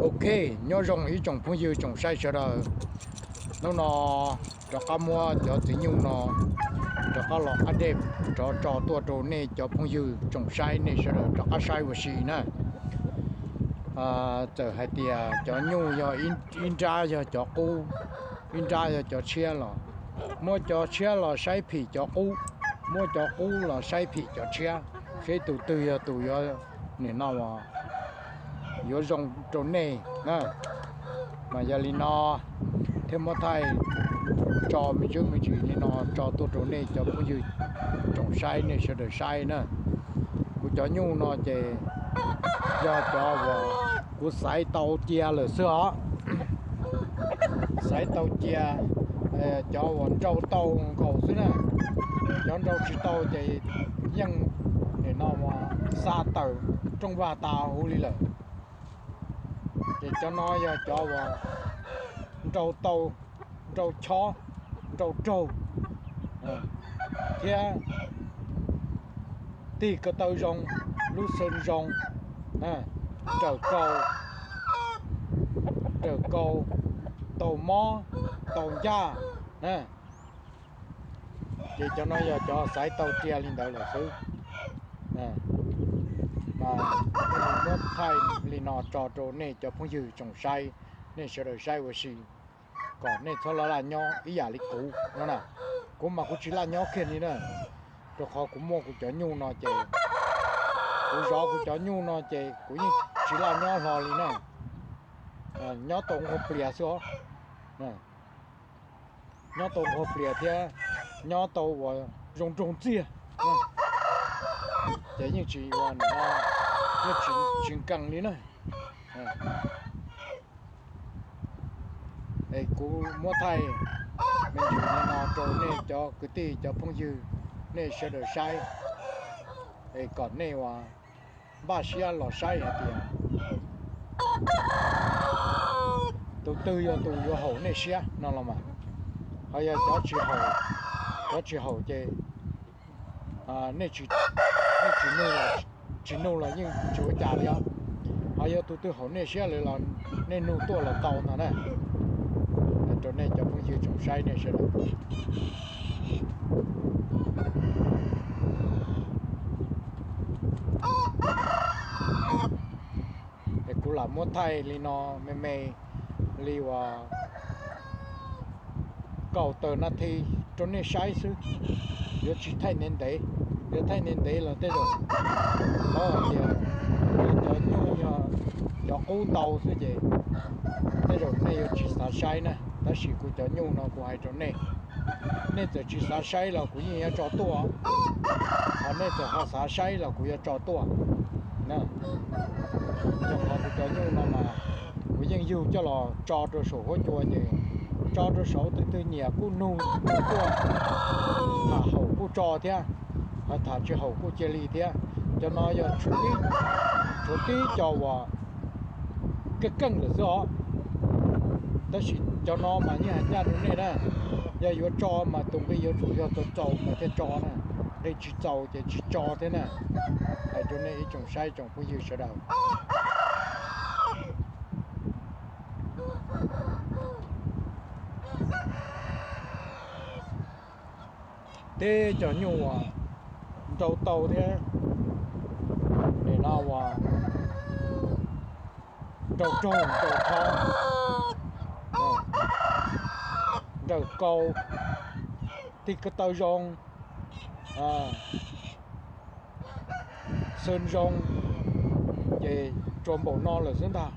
Ok, nyob zoo ib tsoom phooj ywg tsoom saib sawv daws. Hnub no rov qab muab cov txiv nyuj no rov qab los update rov tso tuaj rau nej cov phooj ywg tsoom saib, nej sawv daws rov qab saib ua si na. Txawm hais tias cov nyuj yog ib nrab yog cov qub, ib nrab yog cov tshiab los, muab cov tshiab los saib phim cov qub, muab cov qub los saib phim cov tshiab, seb tus twg yog tus yuav, nim no yuav zoo rau nej na. Mas yog li no thiaj muab thaij tso me ntsis me ntsis li no tso tuaj rau nej cov phooj ywg tsoom saib, nej sawv daws saib na. Kuv cov nyuj no ces yog cov uas kuv xaiv tau cia lawm xwb os. Xaiv tau cia, cov uas nrau tau nkaus xwb na. Cov nrau tsis tau ces yeej, nim no xa tawm rooj vag tas huv li lawm. Ces cov no yog cov uas nrau tau, nrau chob, nrau raug, thiab tig ko taw zoo, lub xwm zoo, raws kaus, raws kaus, tau mob, tau ncaj na. Ces cov no yog cov xaiv tau cia li ntawd lawm xwb. Mas muab thaij li no tso rau nej cov phooj ywg tsoom saib, nej sawv daws saib ua si, kom nej txhob laj laj nyob ib yam li kuv no na. Kuv mas kuv tsis laj nyob kiag li na, rau qhov kuv muaj kuv cov nyuj no ces, kuv zov kuv cov nyuj no ces kuv yeej tsis laj nyob hlo li na. Nyob tau nqua plias xwb os. Nyob tau nqua plias thiab nyob tau uas zoo nraug ntxiag, ces yeej tsis ua, yeej tsis nkees li na. Es kuv muab thaij me ntsis li no rau nej cov kwv tij cov phooj ywg, nej sawv daws saib, es kom nej uas npaj siab los saib hais tias tus twg yog tus yuav haum nej siab no los mas. Ho yog cov tsis haum, cov tsis haum ces nej tsis, nej tsis nug los, tsis nug los yeej tsis ua cas li os. Ho yog tus twg haum nej siab lawm los nej nug tuaj los tau ntag na. Rau nej cov phooj ywg tsoom saib nej sawv daws, es kuv lam muab thaij li no me me li uas kaum tawm nas this rau nej saib xwb. Yuav tsis thaij ntev ntev, yuav thaij ntev ntev los tej zaum paub hais tias yog cov nyuj yog cov qub ntau xwb ces tej zaum nej yuav tsis xav saib na. Tab sis kuv cov nyuj no kuv hais rau nej, nej txawm tsis xav saib los kuv yeej yuav tso tuaj, ho nej txawm ho xav saib los kuv yuav tso tuaj. Rau qhov kuv cov nyuj no mas kuv yeej yug coj los tso rau saum huab cua ces tso rau saud, tus twg nyiam kuj nug, kuj tuaj, tham haum kuj tso thiab, ho tham tsis haum kuj cia li thiab. Cov no yog tshuav tib co uas keej keej lawm xwb os. Tab sis cov no mas yeej hais ncaj rau nej na, yog yuav tso mas tus nqi yuav tsum yog txaus txaus mas thiaj tso na, nqi tsis txaus ces tsis tso thiab na. Hais rau nej ib tsoom saib tsoom phooj ywg sawv daws. Tib cov nyuj uas nrau tau thiab, nim no uas nrau raug nrau thob, nrawm kaus, tig ko taw zoo, xwm zoo, ces tsuas npaum no lawm xwb ntag.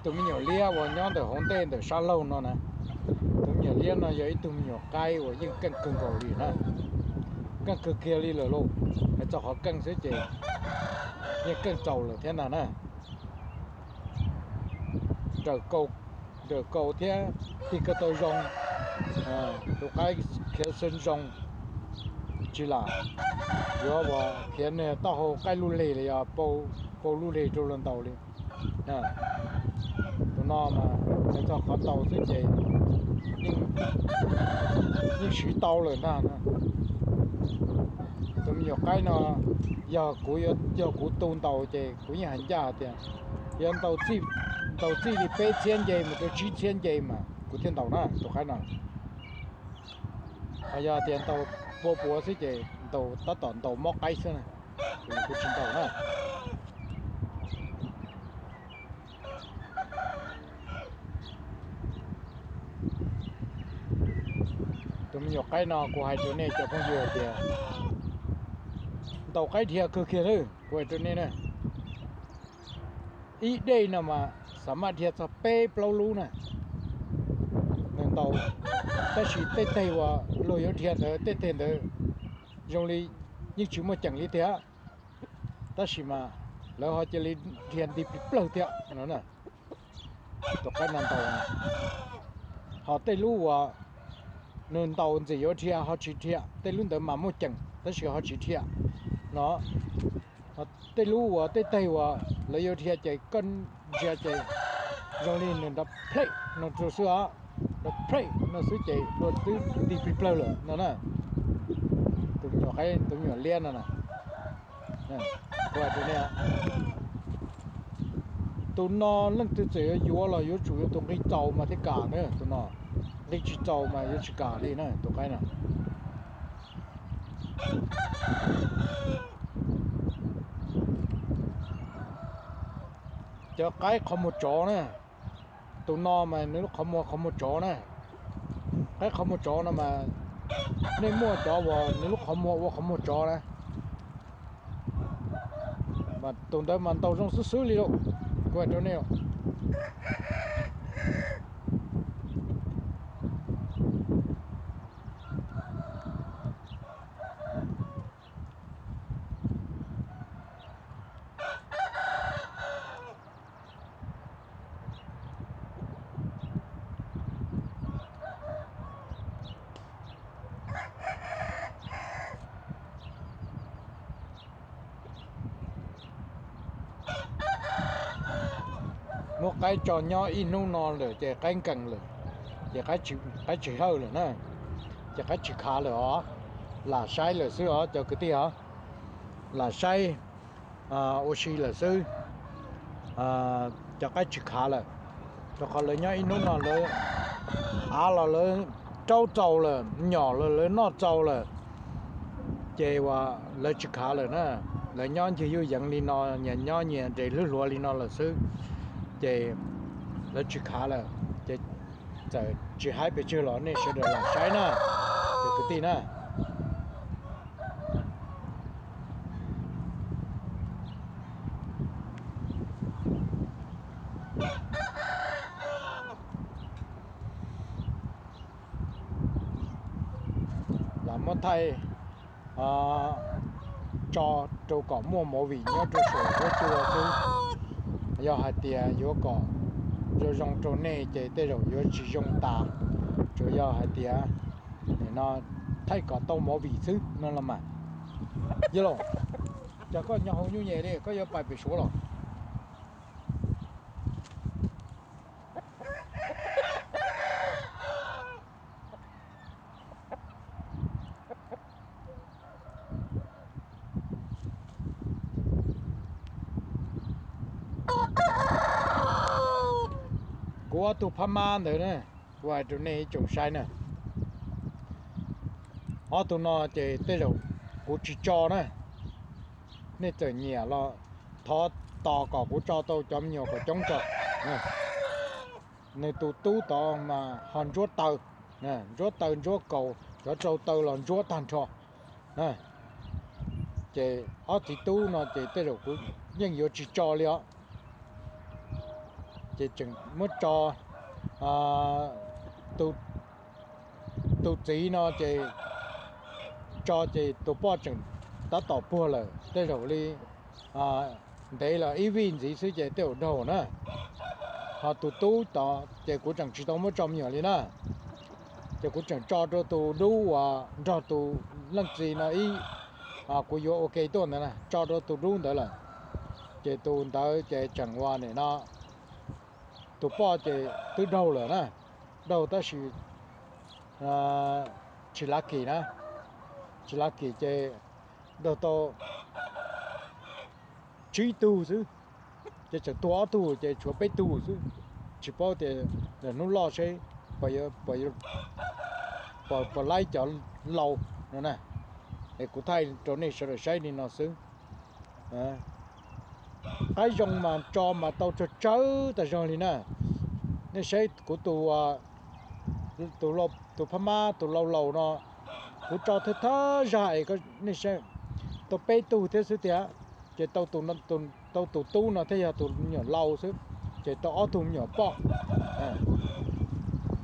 Tus me nyuam liab uas nyob ntawm hauv ntej ntawm sab laug no na, tus me nyuam liab no yog ib tug me nyuam qaib uas yeej keej kawg nkaus li na. Keej kawg kiag li lawm lauj, hais txog qhov keej xwb ces yeej keej txaus lawm thiab ntag na. Nrawm kaus thiab tig ko taw zoo, tus qaib khiav xwb zoo, tsis lam yuav ua khiav niag taub hau qaib lub lig los yog pau lub lig rau luag ntaus li. Tus no mas hais txog qhov ntaus xwb ces yeej siv tau lawm ntag. Tus me nyuam qaib no yog kuv, yog kuv tu ntaus ces kuv yeej hais ncaj tias yog ntaus txij li peb txhiab nce mus rau tsib txhiab nce mas kuv thiaj ntaus na tus qaib no. Ho yog tias ntaus pua puav xwb ces ntaus tab tom ntaus mob qaib xwb na, kuv tsis ntaus na. Tus me nyuam qaib no kuv hais rau nej cov phooj ywg tias ntaus qaib dhia kawg kiag lawm, kuv hais rau nej na. Ib dej no mas xam maj dhia txog peb plaub lub na, nws ntaus. Tab sis tej teg uas luag yuav dhia ntawd tej teg ntawd zoo li yeej tsis muaj ceem li tiag, tab sis mas lawv ho cia li dhia nti plig plawg thiab no. Tus qaib no ntaus, ho tej lub uas nws ntaus ntxim yuav dhia ho tsis dhia, tej lub ntawd mas muaj ceem tab sis ho tsis dhia no. Tej lub uas tej teg uas lawv yuav dhia ces koj ntsia ces zoo li nws nrov plhev no rau xwb os, nrov plhev no xwb ces luag twb nti plig plawg lawm no na. Tus me nyuam qaib, tus me nyuam liab no na, kuv hais rau nej, tus no leej twg txawm yuav yuav los yuav tsum yuav tus nqi txaus mas thiaj kam na, tus no nqi tsis txaus mas yuav tsis kam li na tus qaib no. Cov qaib qhov muag tsov na, tus no mas nws lub qhov muag qhov muag tsov na. Qaib qhov muag tsov no mas nej muaj cov uas nws lub qhov muag ua qhov muag tsov na, mas tus ntawd mas ntaus zoo xwb xwb li lauj, kuv hais rau nej. Muab qaib tso nyob ib hnub no lawm ces qaib nkees lawm, ces qaib tsis hawj lawm na, ces qaib tsis khav lawm os. Lam saib lawm xwb os cov kwv tij os, lam saib ua si lawm xwb. Cov qaib tsis khav lawm, rau qhov lawv nyob ib hnub no lawv av los lawv raub txaus lawm, nyom los lawv noj txaus lawm, ces uas lawv tsis khav lawm na. Lawv nyob ncig yuj yeev li no, nyias nyob nyias nres hlwb hluav li no lawm xwb, ces lawv tsis khav lawm. Ces txawm tsis haib pes tsawg los nej sawv daws lam saib na, cov kwv tij na. Lam muab thaij tso rau kom muaj movie nyob rau saum huab cua xwb. Yog hais tias yuav kom zoo zoo rau nej ces tej zaum yuav tsis zoo tas, tsuas yog hais tias nim no thaij kom tau movie xwb no los mas. Yog los, cas koj nyob hauv nyuj nyem li, koj yuav pais pem Suav los? Kuv ob tug phab mab ntawd na, kuv hais rau nej ib tsoom saib na, ob tug no ces tej zaum kuv tsis tso na, nej txawm nyiam los thov tos kom kuv tso tau cov me nyuam kom coob tso. Nws tus tub tod mas ho ntsuab taw, ntsuab taw ntsuab kaus, cov rau taw los ntsuab tag nrho. Ces ob txiv tub no ces tej zaum kuv yeej yuav tsis tso li os. ces tseem muab tso, tus txiv no ces tso ces tus poj tseem tab tom puag lawm, tej zaum li ntev los ib vij ntxiv xwb ces tej zaum daug na. Ho tus tub tod ces kuv tseem tsis tau muab tso me nyuam li na, ces kuv tseem tso rau tus dub uas nrog tus leej txiv no ib, kuv yuav ua ke tuaj ntawd na, tso rau tus dub ntawd lawm. Ces tus ntawd ces tseem ua nim no, tus poj ces twb daug lawm na, daug tab sis tsis lucky na, tsis lucky ces daug tau tsib tug xwb, ces tseem tuag ob tug ces tshuav peb tug xwb. Tsis paub tias hnub loj seb puas laib cov lau no na. Es kuv thaij rau nej sawv daws saib li no xwb. Qaib zoo mas tso mas tau tsawg tsawg tas zog li na. Nej saib kuv tus, tus phab mab tus lau laus no, kuv tso thawj thawj zag es nej saib, tau peb tug thiab xwb tiag, ces tau tus tub no thiaj yog tus me nyuam lau xwb, ces tau ob tug me nyuam poj.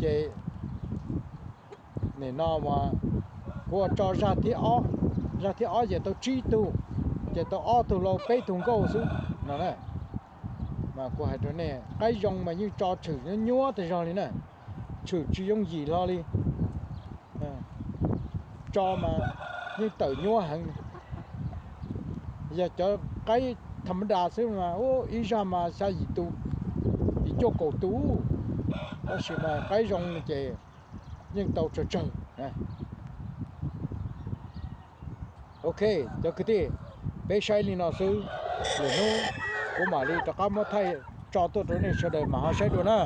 Ces nim no mas kuv ua tso zag thib ob, zag thib ob ces tau tsib tug, ces tau ob tug lau peb tug nkauj xwb no na. Mas kuv hais rau nej, qaib zoo mas yeej tso tshwm nyuab nyuab tas zog li na, tshwm tsis yooj yim hlo li. Tso mas yeej tawm nyuab heev. Yog cov qaib tham ma das xwb mas ib zag mas xya yim tus, yim cuaj kaum tus, tab sis mas qaib zoo ces yeej tau tsawg tsawg. Ok, cov kwv tij, peb saib li no xwb, lwm hnub kuv mam li rov qab muab thaij tso tuaj rau nej sawv daws mas ho saib dua na.